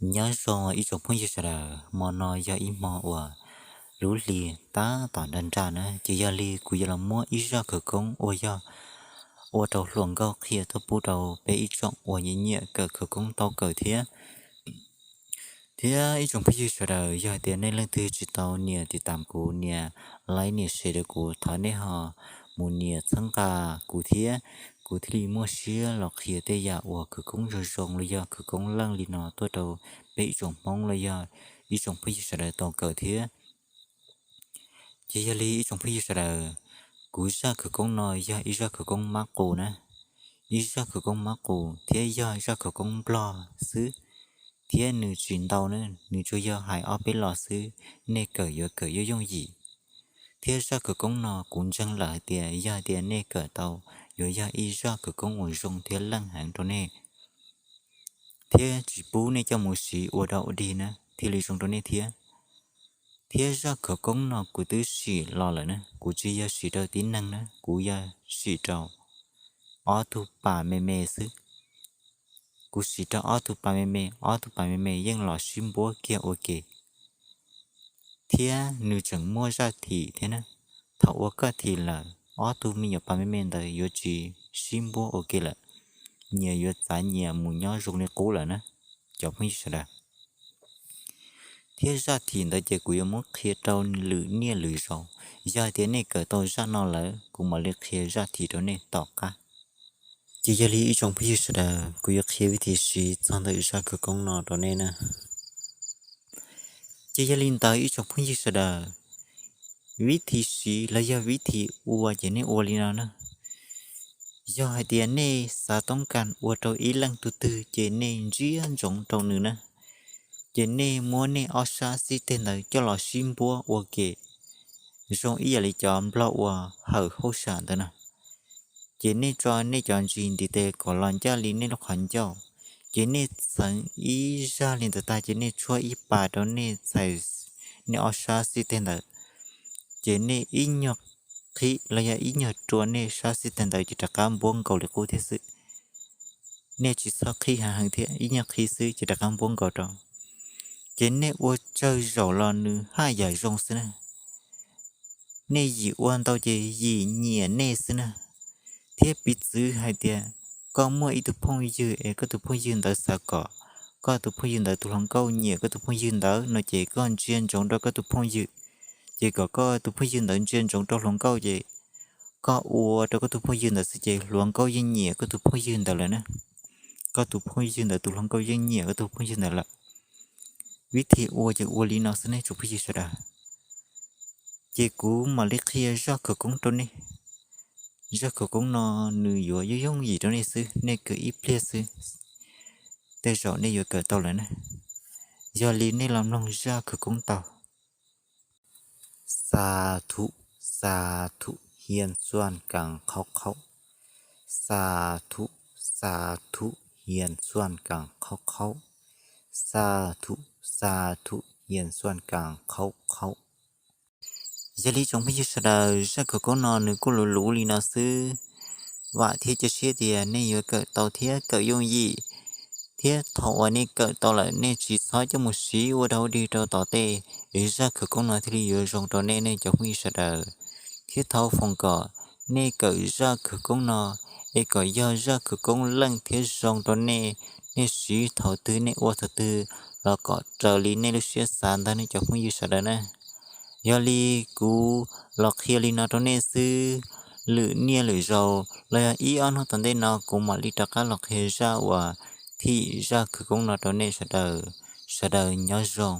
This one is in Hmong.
Nyob zoo ib tsoom phooj ywg sawv daws, hmo no yog ib hmo uas lub hli tab tom nra nra na, ces yog li kuv yuav los muab ib zaj khawv koob uas yog ua rau hluas nkauj qhia tuaj pub rau peb ib tsoom uas nyiam nyiam kawm khawv koob tau kawm thiab. Thiab ib tsoom phooj ywg sawv daws, yog hais tias nej leej twg tsis tau nias tiv tam kuv, nias like nias share rau kuv, thov nej ho mus nias txhawb nqa kuv thiab, kuv thiaj li muaj siab los qhia tej yam uas khawv koob zoo zoo los yog khawv koob leej li no tuaj rau peb ib tsoom Hmoob los yog ib tsoom phooj ywg sawv daws tau kawm thiab. Ces yog li ib tsoom phooj ywg sawv daws, kuv zaj khawv koob no yog ib zaj khawv koob mab qus na, ib zaj khawv koob mab qus thiab yog zaj khawv koob Nplog xwb, thiab nws tsis ntau na, nws tsuas yog hais ob peb los xwb, nej kawm yuav kawm yooj yooj yim. Thiab zaj khawv koob no kuv ntseeg lawm hais tias yog hais tias nej kawm tau, yuav yog ib zaj khawv koob uas zoo thiab leej heev rau nej, thiab tsis pub nej coj mus siv ua dog ua dig na thiaj li zoo rau nej thiab. Thiab zaj khawv koob no kuv twb sim los lawm na, kuv tsis yog sim rau tib neeg na, kuv yog sim rau ob tug pas me me xwb. Kuv sim rau ob tug pas me me, ob tug pas me me yeej los sib npuab kiag ua ke. Thiab nws tseem muaj zaj thim thiab na. Thaum uas koj thim lawm, ob tug me nyuam pas me me ntawd yuav tsis sib npuab ua ke lawm, nyias yuav txav nyias mus nyob zoo li qub lawm na, cov phooj ywg sawv daws. Thiab zaj thim ntawd ces kuv yuav muab qhia rau lwm niaj lwm zaus. Yog hais tias nej kawm tau zaj no lawm, kuv mam li qhia zaj thim rau nej tom qab. Ces yog li ib tsoom phooj ywg sawv daws, kuv yuav qhia vib thim siv txog ntawm zaj khawv koob no rau nej na. Ces yog li ntawd ib tsoom phooj ywg sawv daws, vib thim siv los yog vib thim ua ces nej ua li no na. Yog hais tias nej xav toob kas ua rau ib leej tug twg ces nej ntsia ntsoov rau nws na. Ces nej muab nej ob sab xib teg ntawd coj los sib npuab ua ke, zoo ib yam li cov Nplog ua hawm hauj sam ntawd na. Ces nej tso nej cov ntsis ntiv tes kom los ncaj li nej lub qhov ncauj. Ces nej txheev ib zaj li ntawd tag ces nej tshuab ib pas rau nej txhais nej ob sab xib teg ntawd. Ces nej ib nyuag qhib los yog ib nyuag rua nej sab xib teg ntawd ces rov qab npuab nkaus li qub thiab xwb. Nej tsis txhob qhib heev heev thiab, ib nyuag qhib xwb ces rov qab npuab nkaus rau. Ces nej ua tsawg zaus los nws haj yam zoo xwb na. Nej yim ua ntau ces yim nyiam nej xwb na. Thiab piv txwv hais tias koj muaj ib tug phooj ywg es koj tus phooj ywg ntawd xav kom koj tus phooj ywg ntawd tus hluas nkauj nyiam koj tus phooj ywg ntawd no ces koj ntsia ntsoov rau koj tus phooj ywg. Ces kom koj tus phooj ywg ntawd ntsia ntsoov rau hluas nkauj ces koj ua rau koj tus phooj ywg ntawd xwb ces hluas nkauj yeej nyiam koj tus phooj ywg ntawd lawm na. Koj tus phooj ywg ntawd tus hluas nkauj yeej nyiam koj tus phooj ywg ntawd lawm. Vib thim ua ces ua li no xwb nej tsoom phooj ywg sawv daws. Ces kuv mam li qhia zaj khawv koob rau nej. Zaj khawv koob no nws yuav yooj yooj yim rau nej xwb, nej kawm ib pliag xwb, tej zaum nej yuav kawm tau lawm na. Yog li nej los mloog zaj khawv koob tau. Xas thum, xas thum, hias xuas kas qhaub qhaub. Xas thum, xas thum, hias xuas kas qhaub qhaub. Xas thum, xas thum, hias xuas kas qhaub qhaub. Yog li tsoom phooj ywg sawv daws, zaj khawv koob no nws kuj luv luv li no xwb. Vam thiab cia siab tias nej yuav kawm tau thiab kawm yooj yim, thiab thaum uas nej kawm tau lawm nej tsis txhob coj mus siv ua dog ua dig rau tom tej, es zaj khawv koob no thiaj li yuav zoo rau nej, nej cov phooj ywg sawv daws. Thiab thov foom kom nej kawm zaj khawv koob no es kom yog zaj khawv koob leej thiab zoo rau nej, nej siv thaum twg nej ua thaum twg los kom raws li nej lub siab xav ntag nej cov phooj ywg sawv daws na. Yog li kuv los qhia li no rau nej xwb, lwm niaj lwm zaus los yog ib ob hnub tom ntej no kuv mam li rov qab los qhia zaj uas thim zaj khawv koob no rau nej sawv daws. Sawv daws nyob zoo.